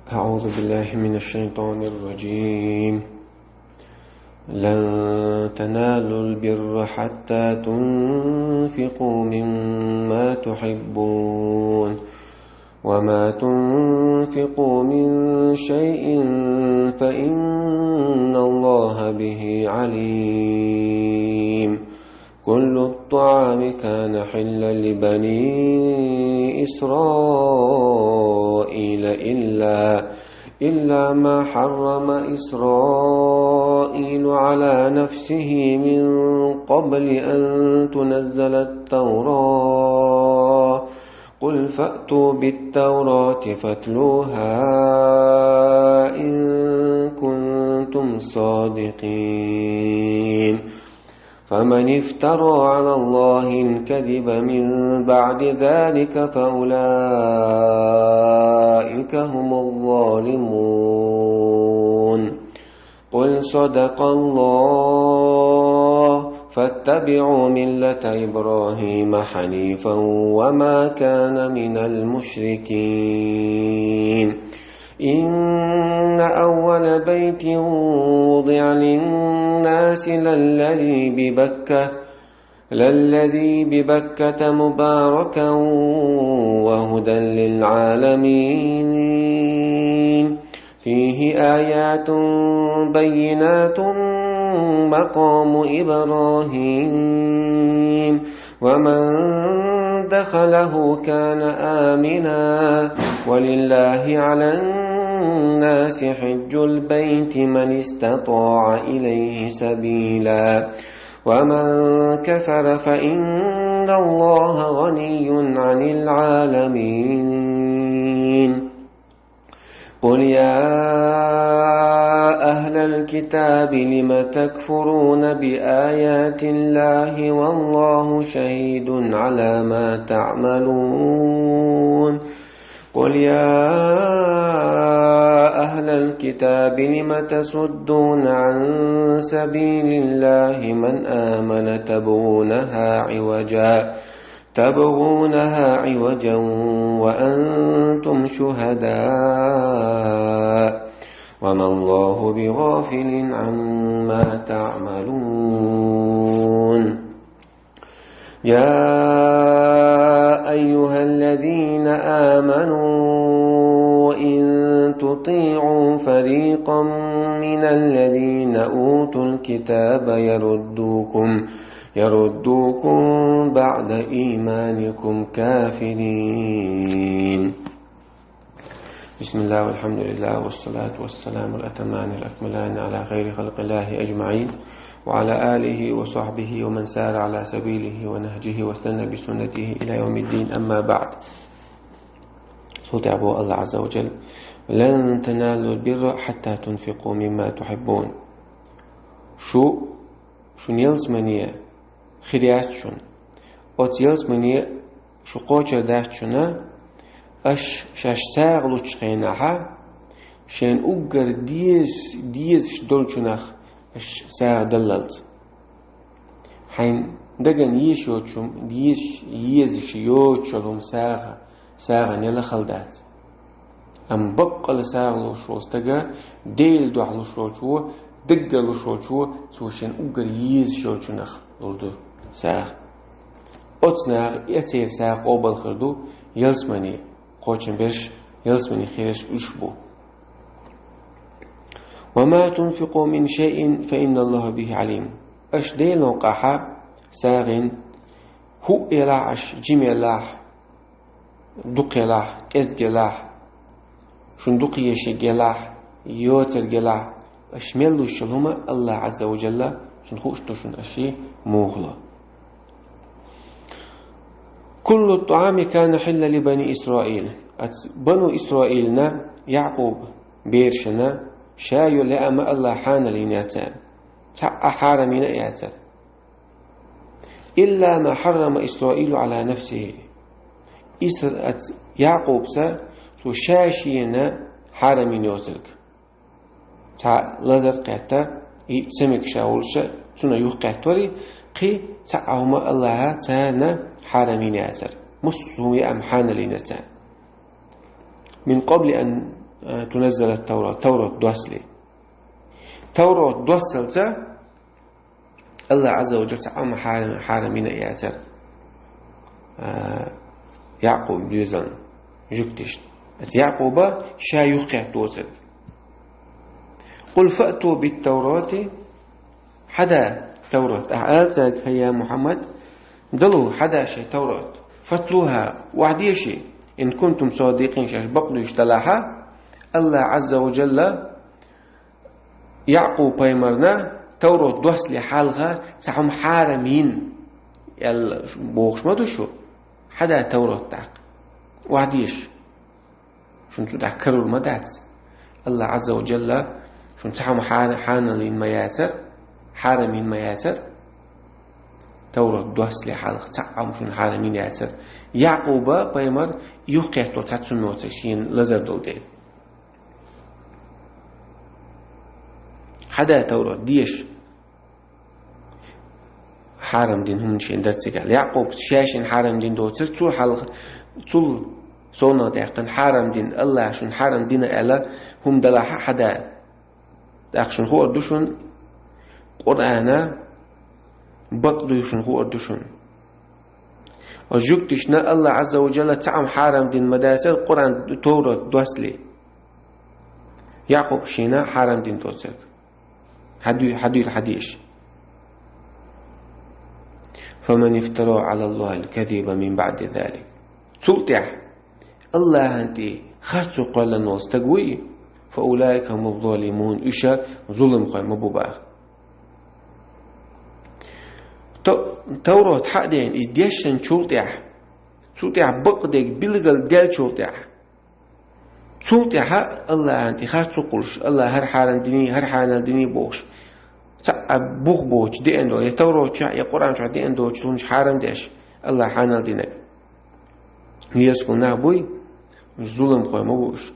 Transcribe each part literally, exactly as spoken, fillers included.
أعوذ بالله من الشيطان الرجيم. لن تنالوا البر حتى تنفقوا مما تحبون وما تنفقوا من شيء فإن الله به عليم. كل الطعام كان حلا لبني إسرائيل إلا إلا ما حرم إسرائيل على نفسه من قبل أن تنزل التوراة. قل فأتوا بالتوراة فاتلوها إن كنتم صادقين. فمن افترى على الله الكذب من بعد ذلك فأولئك هم الظالمون. قل صدق الله فاتبعوا ملة إبراهيم حنيفا وما كان من المشركين. إن أول بيت وضع للناس للذي ببكة للذي ببكة مباركا وهدى للعالمين. فيه آيات بينات مقام إبراهيم ومن دخله كان آمنا ولله على الناس حج البيت من استطاع إليه سبيلا ومن كفر فإن الله غني عن العالمين. قل يا أهل الكتاب لم تكفرون بآيات الله والله شهيد على ما تعملون. قل يا أهل الكتاب لم تصدون عن سبيل الله من آمن تبغونها عوجا تبغونها عوجا وأنتم شهداء وما الله بغافل عما تعملون. يا أيها الذين آمنوا إن تطيعوا فريقا من الذين أوتوا الكتاب يردوكم يردوكم بعد إيمانكم كافرين. بسم الله والحمد لله والصلاة والسلام الأتمان الأكملان على خير خلق الله أجمعين وعلى آله وصحبه ومن سار على سبيله ونهجه واستنى بسنته إلى يوم الدين، أما بعد. Султабу Аллах Азза ва Джалла: «لن تنالوا البر حتى تنفقوا مما تحبون». Шу, шун ялсмане хир яц шун. Оцу ялсмане шу кхочур дац шуна, аш шаьш сагӀа лучу хенахьа, шайн уггар дезаш, дезаш долчунах аш сагӀа даллалц. Хьайн даган еш йоцу, еш, езаш йоцу хӀума сагӀа, сагӀа нела хала дац. Амма баккъала сагӀа луш волу стага, Делан дуьхьа луш волчо, даггара луш волчо, цо шен уггар езаш йолчунах лур ду сагӀа. Оцу наха и церан сагӀа къобал хир ду ялсмане, кхочун берш ялсмане хирарш уьш бу. «وما تنفقوا من شيء فإن الله به عليم». Аш Делан къахьа сагӀина хӀуъа елахь аш, жима елахь, дукха елахь, кӀезиг елахь, шун дукха ешиг елахь, йоцург елахь, аш мел луш йолу хӀума Аллах Азза ва Джалла шун хууш ду шун аш муха ло. «كل الطعام كان حلا لبني إسرائيل». Ац Бану Исраилна, Якъуб берашна, ша йолу лаам Аллах хьанал йина яцара. Цхьа а хьарам йина а яцара. «إلا ما حرم إسرائيل على نفسه». Исра-, ац Якъубса, цо ша шена хьарам йина йоцург. Цхьа лазар кхетта, и самик ша волуша, цуна юхкхеттори, кхин цхьа а хӀума Аллаха царна хьарам йина яцара. Массо а хӀума яам хьанал йина царна. «من قبل أن تنزل التوراة, Таврот доссале. Таврот доссалца Аллах Азза ва Джалла цхьа хӀума хьарам, хьарам йина яцар, а, Якъуб доьзална жуьгташна. Аса Якъуба ша юххехь доцург. قل فأتوا بالتوراة, хьада Таврот. Ахьа ала цаьрга, хӀай я Мухьаммад, далу, хьада шайн Таврот. فاتلوها, охьадеша, إن كنتم صادقين, шаьш бакъдуьйш далахьа, Аллах Азза ва Джалла Якъуб пайхамарна Таврот доссале хьалха цхьа хӀума хьарам йина, аьлла бохуш ма ду шу, хьада Таврот тӀаккха. Охьадеша. Шуна цу тӀехь карор ма дац. Аллах Азза ва Джалла шуна цхьа хӀума хьа-, хьанал йина ма яцар, хьарам йина ма яцар. Таврот доссале хьалха цхьа хӀума шуна хьарам йина яцар. Якъуба пайхамар юххехь долу цхьа цхьа хӀума йоцуш шена лазар долу дела. Хьада Таврот, деша. Хьарам дина хӀума шена дара цигахь. Якъуб ша шена хьарам дина доцург, цул хьалха, цул совнах даьккхина хьарам дина, Аллаха шуна хьарам дина аьлла хӀума далахьа, хьада. ТӀаккха шуна хуур ду шуна, Къуръана бакъ дуй шуна хуур ду шуна. Оцу жуьгташна Аллах Азза ва Джалла цхьа хӀума хьарам дина ма дацара Къуръан, Таврот доссале. Якъуб шена хьарам дина доцург. Хьадуй-, хьадуьйла, хьадеша. فمن افترى على الله الكذب من بعد ذلك. Цул тӀаьхьа Аллахьан тӀе харцо кхоьллина волу стаг вуй, فأولئك هم الظالمون, уьш зуламхой ма бу боху. То-, Таврот хьа а деана, иза дешначул тӀаьхьа, цул тӀаьхьа бакъдерг билггал даьллачул тӀаьхьа, цул тӀаьхьа Аллахьан тӀе харцо кхуьллуш, Аллаха хӀара хьарам диний, хӀара хьанал диний бохуш, цхьа а бух боцуш деана долу, я Таврот чохь, я Къуръан чохь деана доцуш хӀуманаш хьарам деш, Аллаха хьанал динарг. Везачу нах буй, уьш зуламхой ма бу уьш.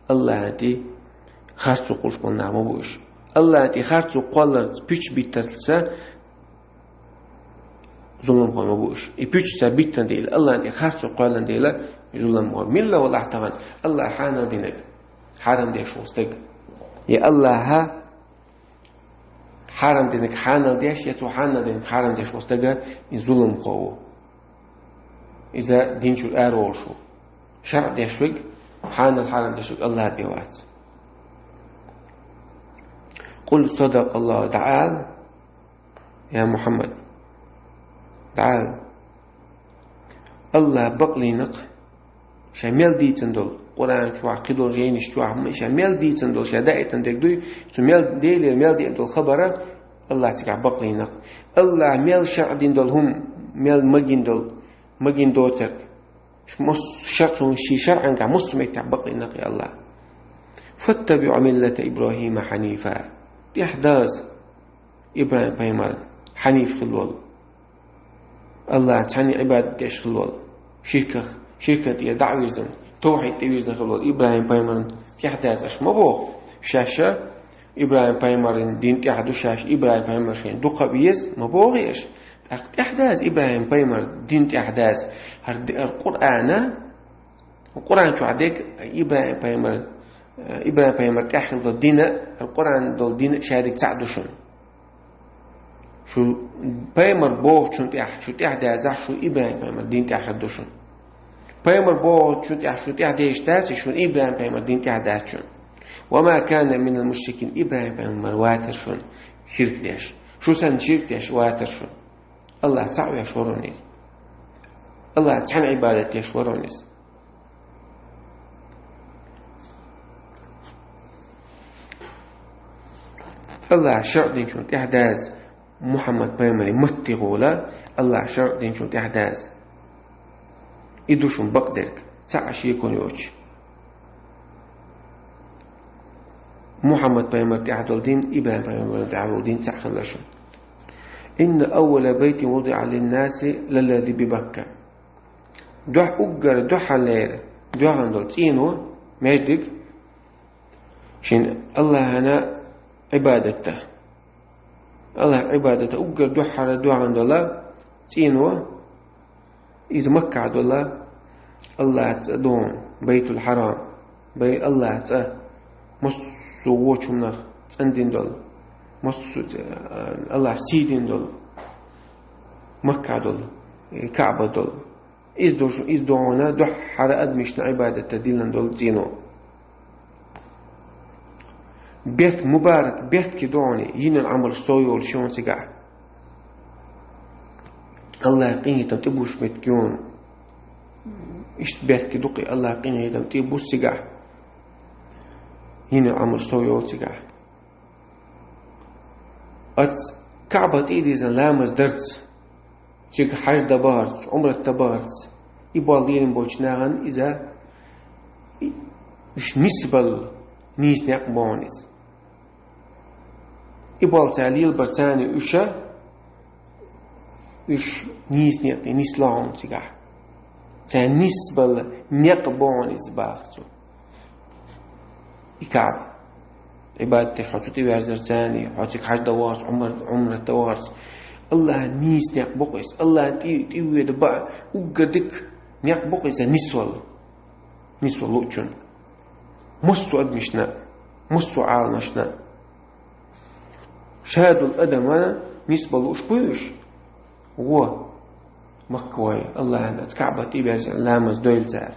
Аллахьан тӀе харцо кхуьллуш болу нах ма бу уьш. Аллахьан тӀе харцо кхолларца пуьчаш биттарца зуламхой ма бу уьш. И пуьчаш цара биттина дела, Аллахьан тӀе харцо кхоьллина дела, зуламхой. Милла валахь тахана Аллаха хьанал динарг хьарам деш волу стаг? Я Аллаха хьарам динарг хьанал деш, я цо хьанал динарг хьарам деш волу стага, и зуламхо ву. Иза дин чуьра ара волуш ву. ШарӀ деш верг, хьанал хьарам деш верг Аллах бен вац. قل صدق الله, дӀаала, я Мухьаммад, дӀаала. Аллах бакълийнакъ, ша мел дийцина долу, Къуръан чохь, кхидолу жайнаш чохь, ша мел дийцина долу, ша даийтина дерг дуй, цу мел Делера мел деана долу хабара, Аллах цигахь бакълийнакъ. Аллах мел шарӀ дина долу хӀума, мел магийна долу, магийна доцург. Мус-, шарцун ши шарӀангахь муссу меттехь бакълийнакъ и Аллах. فاتبعوا ملة إبراهيم حنيفا. ТӀаьхьадаза ИбрахӀим пайхамар хьаниф хилла волу. Аллах цхьаьна Ӏибадат деш хилла волу. Ширках, ширкан тӀера дӀа а вирзина, тавхьид тӀе вирзина хилла волу ИбрахӀим пайхамарна тӀаьхьадаза аша ма боху. Шаьш ИбрахӀим пайхамаран дин тӀехь ду, шаьш ИбрахӀим пайхамар шайна дукха а веза, ма боху аша. ТӀаккха тӀаьхьадаза ИбрахӀим пайхамар дин тӀаьхьадаза. ХӀара де-, хӀара Къуръана, Къуръан чохь дерг ИбрахӀим пайхамар, ИбрахӀим пайхамар тӀехь хилла долу дина, хӀара Къуръан долу дина шадерг цхьаъ ду шуна. Шу пайхамар бохучун тӀехь, шу тӀехь дазахь, шу ИбрахӀим пайхамар дин тӀехь хир ду шуна. Пайхамар бохучун тӀехь, шу тӀехь дезаш дац, шуна ИбрахӀим пайхамар дин тӀехь дац шуна. وما كان من المشركين, ИбрахӀим пайхамар вацар шуна ширк деш. Шу санна ширк деш вацар шуна. Аллах цхьаъ веш варониг. Аллах цхьаьна Ӏибадат деш варониг. Аллах шарӀ динчун тӀехь даза, Мухьаммад пайхамаран матте гӀола, Аллах шарӀ динчун тӀехь даза. И ду шун бакъдерг, цхьа а шекон йоцуш. Мухьаммад пайхамар тӀехь долу дин, ИбрахӀим пайхамар тӀехь долу дин цхьаъ хилла шун. إن أول بيت وضع للناس للذي ببكة. Дуьхь-, уггар дуьххьарлера доьгӀна долу цӀено, маьждиг, шен Аллахьана Ӏибадатта. Аллахь Ӏибадатта уггар дуьххьара доьгӀна долу цӀено, иза Маккахь долу Аллахьан цӀа ду, Байтул-Хьарам. Бай Аллахь цӀа массо а вочунах цӀандин долу, массо а, э, Аллахь сийдин долу, Макка долу, э, Каъба долу. Иза догӀу-, иза догӀуна дуьххьара адамашна Ӏибадатта диллина долу цӀено. Берт мубарак, бертке догӀуна, йинан Ӏамалш сов йолуш йогӀун цигахь. Аллахь къинхетам тӀе буш меттиг йогӀун. Иштта бертке дукха, Аллахь къинхетам тӀе буш цигахь. Йинан Ӏамалш сов йолу цигахь. Аца Каъба тӀе а дезна ламаз дарца, цига хьаж дан бахарца, Ӏумрат дан бахарца, и болу лелийна болчу нахана иза, и, уьш нисбалла, нийса некъ бохьун иза. И болу цара лелабар царна уьша, уьш нийса некъ тӀе нисло хьуна цигахь. Царна нисбалла некъ бохьун иза баха цо. И Каъба. Ӏибадаташ хьо цу тӀе верзар царний, хьо цига хьаж дан вахарца, Ӏумар-, Ӏумрат дан вахарца. Аллахьан нийса некъ бокъу иза. Аллахьан тӀе, тӀе веда баа, уггар дика некъ бокъу иза нисвалла. Нисвалла луучун. Массо а адамашна, массо а Ӏаламашна. Шадул адамана нисбалла лууш буй уьш? Во, Макка вай, Аллахьан аца Каъба тӀе берзина ламаз дойла цара,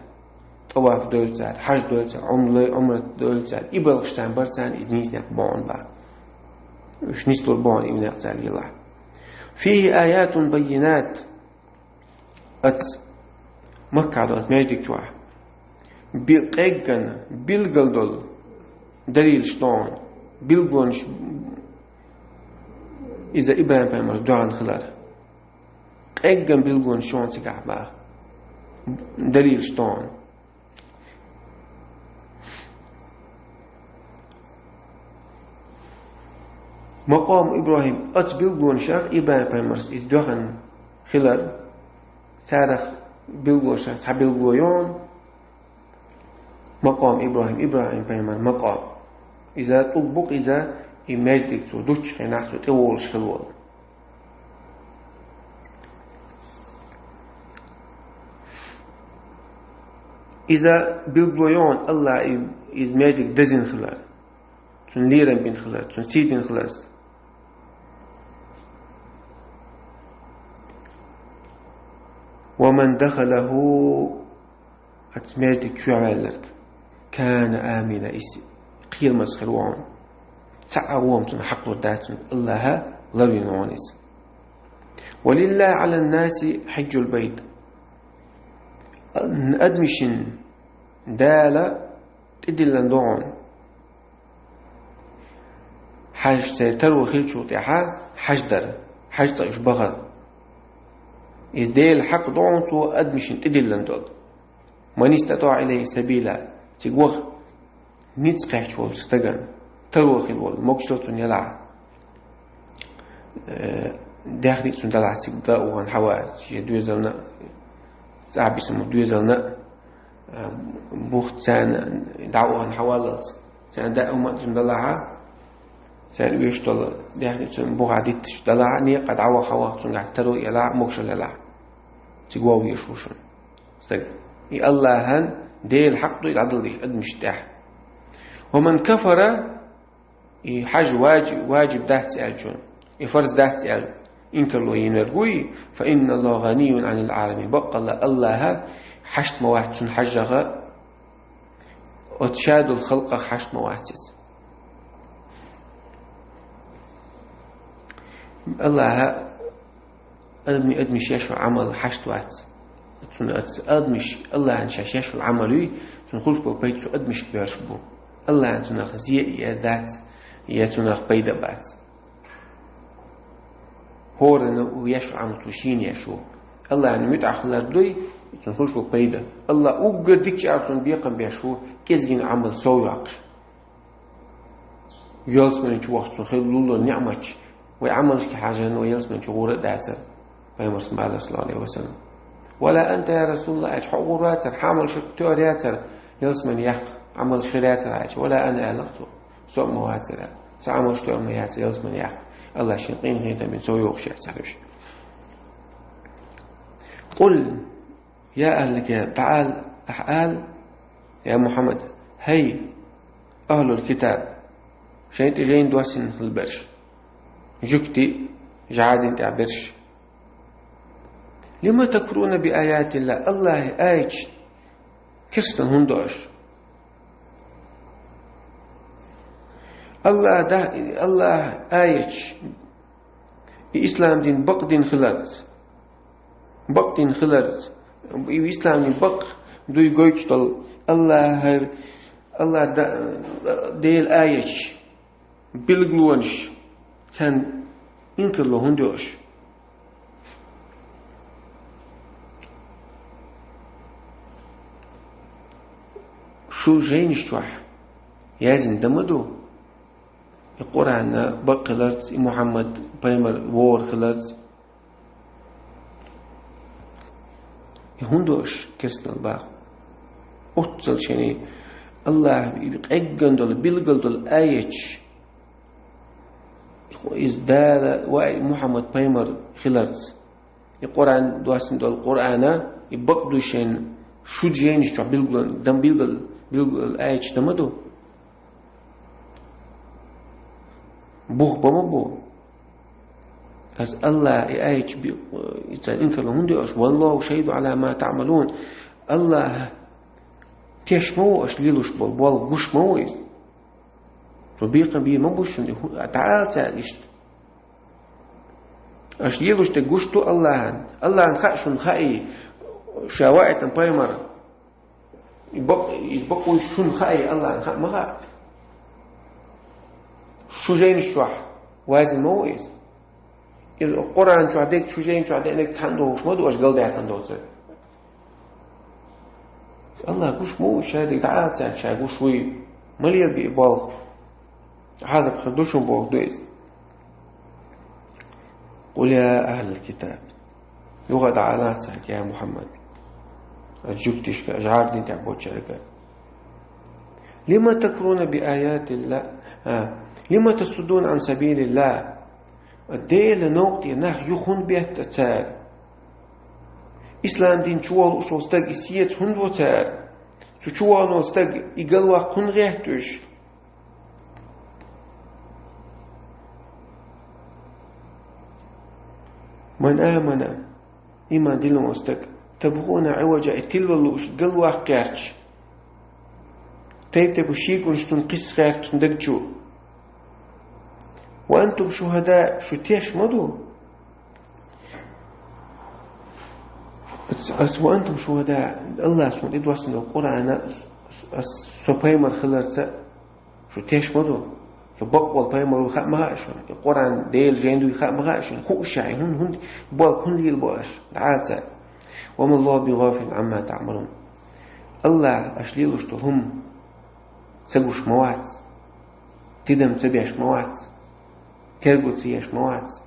тӀаваф дойла цара, хьаж дойла цара, Ӏумлай, Ӏумрат дойла цара, и балхаш царна бар царна иза нийса некъ бохьун баха. Уьш нислур бохьун и некъ цара лелахь. فيه آيات بينات. Аца Макка долу маьждиг чохь. Би-, къеггана, билгал долу далилаш догӀун. Билгалонаш иза ИбрахӀим пайхамарс доьгӀна хилар. Къегган билгалонаш чохь цигахь баха. Далилаш догӀун. Макъом ИбрахӀим, оцу билгалонашах ИбрахӀим пайхамарс иза доьгӀна хилар, царах билгалонашах цхьа билгало йогӀун, Макъом ИбрахӀим, ИбрахӀим пайхамар макъом. Иза тӀулг бу-кх иза, и маьждиг цо дуччу хенахь цо тӀе волуш хила волу. Иза билгало йогӀун Аллахь и-, иза маьждиг дазина хилар, цунна лерам бина хилар, цунна сий дина хилар. ومن دخله, аца маьждиг чу ваьлларг, كان آمنا, иза кхерамаза хир ву хьуна. Цхьа а гӀома цунна хьакхалур дац, цунна Аллахьа ларвина ву хьуна иза. ولله على الناس حج البيت. Адамашна Дала тӀедиллина ду хьуна хьаж, церан таро хиллачул тӀаьхьа хьаж дар, хьаж цӀа уьш бахар. Иза Делан хьакъ ду хьуна цо адамашна тӀедиллина долу. من استطاع إليه سبيلا, цига ваха ницкъ кхаьчча волчу стагана, таро хила волу, могуш йолу цунна ялахь, э, даьхни цунна далахь, цига дан а вахана хьавар, шен доьзална а, цӀахь бисамах доьзална а, э, бух царна дӀа а вахана хьаваллалц, царна даа хӀума а цунна далахьа, царна оьшуш долу даьхни цунна бухахь дитташ далахьа, некъа дӀаваха хьаваха цуьнгахь таро ялахь, могушалла ялахь, цига вовъеш ву шуна стаг. И Аллахьан Делан хьакъ ду и дӀадала дезаш адамашна тӀехь. ومن كفر, и хьаж важи-, важиб дац аьллачун, и фарз дац аьлла, инкарло йинарг вуй, فإن الله غني عن العالمين. Баккъалла Аллахьа хьашт ма вац цунна хьажжаха, оцу шадолу халкъах хьашт ма вац иза. Аллахьа Адамийн, адамийн шаьш йолу Ӏамал хьашт вац. Цунна аца адамаш, Аллахьан шаьш шаьш йолу Ӏамал юй, цунна хуьлуш болу пайда цу адамашка боьрзуш бу. Аллахьан цунах зе а ер дац, я цунах пайда а бац. ХӀоранна ву еш йолу Ӏамал цо шена еш ву. Аллахьан муьтӀахь хилар дуй, цунна хуьлуш болу пайда. Аллахь уггар дикачу аьлла цунна бекхам беш ву, кӀезигна Ӏамал сов йоккхуш. Ялсамани чу вахча цунна хила луллу ниъматаш, вай Ӏамалшка хьажарна вай ялсамани чу гӀур а дацара, пайхамарс ма аллара, саллаллаху Ӏалайхи ва саллам. «Вала анта, я Расулаллах», аьлча, хьо гӀур вацара, хьан Ӏамалш тоьар яцара, ялсамани яккха, Ӏамалш хир яцара аьлча, «Вала ана», аьлла цо, со а ма вацара, сан Ӏамалш тоьар ма яцара, ялсамани яккха, Аллахь шен къинхетам бина сов йохуш яцара уьш. Къул, я ахӀлал китаб, дӀаала, ахьа ала, я Мухьаммад, ХӀай, ахӀлул китаб, шайн тӀе жайна доссина хила берш, жугтий, жӀаран дин тӀехь берш. Лима такфуруна би аятиллахӀ, АллахӀан аяташ керстан хӀунда до аша? АллахӀа да-, АллахӀан аяташ, и ислам дин бакъ дин хиларца, бакъ дин хиларца, и ислам дин бакъ дуй гойтуш долу АллахӀан, АллахӀан да-, Делан аяташ, билгалонаш, царна инкарло хӀунда йо аша? Шун жайнаш чохь яздина дан ма ду и Къуръан бакъ хиларца, и Мухьаммад пайхамар вогӀур хиларца. И хӀунда до аша керстанал боху? Оццул шайна АллахӀан и къеггина долу, билггал долу аяташ, иза Дала ваийтина Мухьаммад пайхамар хиларца, и Къуръан доссина долу Къуръан, и бакъ ду шайна, шун жайнаш чохь билггал, дан билггал, билггал аяташ дан ма ду? Бух бан ма бу. Аса АллахӀан и аяташ би-, и царна инкарло хӀунда йо аша? ВаллахӀу шахӀидун Ӏала ма таӀмалун. АллахӀ теш ма ву аша лелош болу болх, гуш ма ву иза. Цо бекхам бийр ма бу шуна, и хӀу-, дӀаала цаьрга иштта. Аша лелош дерг гуш ду АллахӀан. АллахӀан хаьа шуна, хаьий, ша ваийтина пайхамар. И бакъ-, иза бакъ вуй шуна хаьий, АллахӀан хаьа ма хаьа? Шун жайнаш чохь ваьзна ма ву иза? Иза Къуръан чохь дерг, шун жайна чохь деанарг цхьаьна догӀуш ма ду аша галдаьккхина доцург? АллахӀ гуш ма ву, шадерг дӀаала цаьрга, ша гуш вуй, ма лелабе и болх. Хьазаб хир ду шуна бохург ду иза. Къул я ахӀлал китаб. Юха а дӀаала цаьрга, я Мухьаммад. Аса жуьгташка, жӀаран дин тӀехь болчаьрга. Лима такфуруна би аятиллахӀ, а, лима тасуддуна Ӏан сабилиллахӀ. Делан новкъа тӀера нах юха хӀунда бетта цара? Ислам дин чу ваха лууш волу стаг и сецар хӀунда во цара? Цу чу вахана волу стаг и галваккха хӀунда гӀерта уьш? Ман амана, иман диллина волу стаг, табгӀуна Ӏиважа, и тилла лууш, галваккха гӀерташ. Тайп-тайпана шеконаш цунна кхиссача гӀерташ цунна даг чу. Ва антум шухӀадаъ, шу теш ма ду? Ас, ас ва антум шухӀадаъ, АллахӀа суна тӀе доссина долу Къуръан, ас, ас, со пайхамар хиларца, шу теш ма ду? Со бакъ волу пайхамар вуй хаьа ма хаьа шуна? И Къуръан Делан жайна дуй хаьа ма хаьа шуна? Хууш ша, хӀунда, хӀунда, болх хӀунда лелабо аша? ДӀаала цаьрга. Ва ма АллахӀу би гӀафилин Ӏамма таӀмалун. АллахӀ аша лелош долу хӀума ца гуш ма вац, тидам ца беш ма вац, терго ца еш ма вац.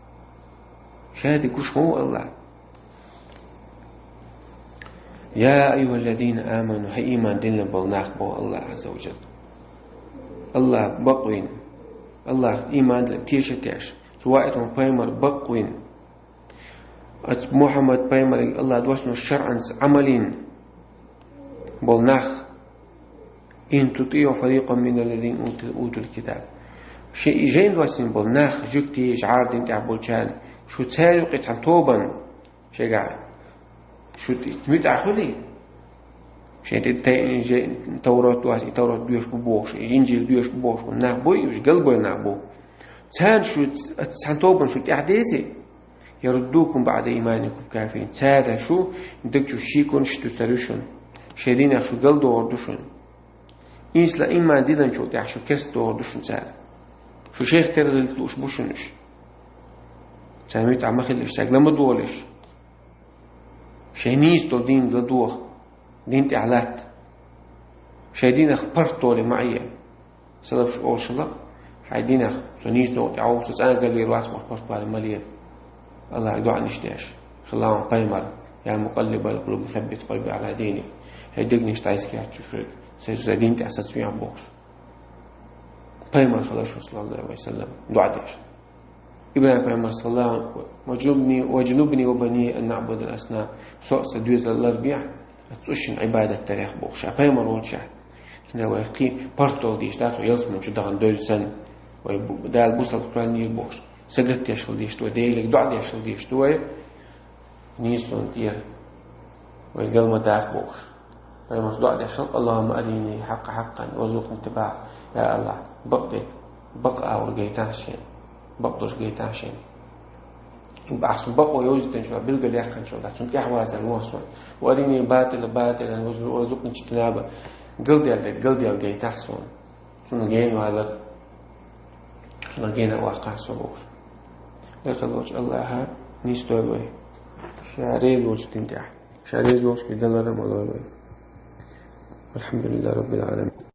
Шадерг гуш ма ву АллахӀ. Я айюхӀаллазина аману, хӀай, иман диллина болу нах, боху АллахӀ Ӏазза ва жалла. АллахӀ бакъвина, АллахӀ иман диллина теша теш, цу ваийтина пайхамар бакъвина, аса Мухьаммад пайхамарга АллахӀа доссина шарӀанца Ӏамал йина болу нах. Ин тутиӀу фарикъан миналлазина уту-, утул китаб. Ши и жайна доссина болу нах, жуьгтий, жӀаран дин тӀехь болчарна, шу цара юкъе цхьана тобанна шегахь, шу тӀе муьтӀахь хуьлий? Шайн тӀе тайна жай-, Таврот доссина, и Таврот доьшуш бу бохуш, и Инжил доьшуш бу бохуш, нах буй, уьш галбойла нах бу. Царна шу ц-, цхьана тобанна шу тӀаьхьадезе, яруддукум баӀда иманикум кафирин. Цара шу даг чу шеконаш туьсур ю шуна. Шайн динах шу галдохур ду шуна. Исла иман диллинчул тӀаьхьа шу керста дохур ду шуна цара. Шу шайх тера хила лууш бу шуна уьш. Цара муьтӀахь ма хила уьш, цаьрга ла ма долийша. Шайн нийса долу дин ладогӀа, дин тӀехь латта. Шайн динах паргӀатдолий ма Ӏе. Салафаш олуш хилла, хьайн динах, со нийса догӀу тӀехь ву, со цӀена галлера вац бохуш паргӀатвалий ма лела. АллахӀе доӀанаш деш хилла вайн пайхамар: «Я мукъаллибал къулуб, саббит къалби Ӏала диник». ХӀай дегнаш дӀасакхаьчначу, сайн, сайн дин тӀехь сацавехьа бохуш. Пайхамар хилла шу, саллаллаху Ӏалайхи ва саллам, доӀа деш. ИбрахӀим пайхамар, саллаллаху Ӏалайхи ва саллам: «Важнубни, важнубни ва бани ан наъбудал аснам». Со а, сан доьзал а ларбехьа, ас цӀушна Ӏибадат дарехьа бохуш, ша пайхамар волчохь. Цундела вай кхин портал дийш дац, вай ялсмани чу дахана дойлу санна. Вай бу-, Дала бусалба кхоьллинера бохуш. Сагатдеш хила дийш ду вай, Деле доӀа деш хила дийш ду вай. Нийсонан тӀера вай гал ма даха бохуш. Пайхамарс доӀа деш хилла: «Аллахумма арини хьакъа хьакъан варзукъни иттибаӀа». Я Аллахь, бакъдерг бакъ агӀор гайтахь шена. Бакъдолуш гайтахь шена. Ахь суна бакъо йовзийтинчул, билгалъяьккхинчул, цунна тӀаьхьавазар вон сон. «Ва арини батӀила батӀилан варзукъни иджтинаба». Галдаьлла дерг галдаьлла гайтахь суна. Цунна гена валар, цунна гена ваккхахь со бохуш. Вай кхеллачу Аллахьа нийса дойла вай. Ша реза волчу дин тӀехь. Ша реза волчу далара ма лойла вай. Алхьамдулиллахи Раббил Ӏаламин.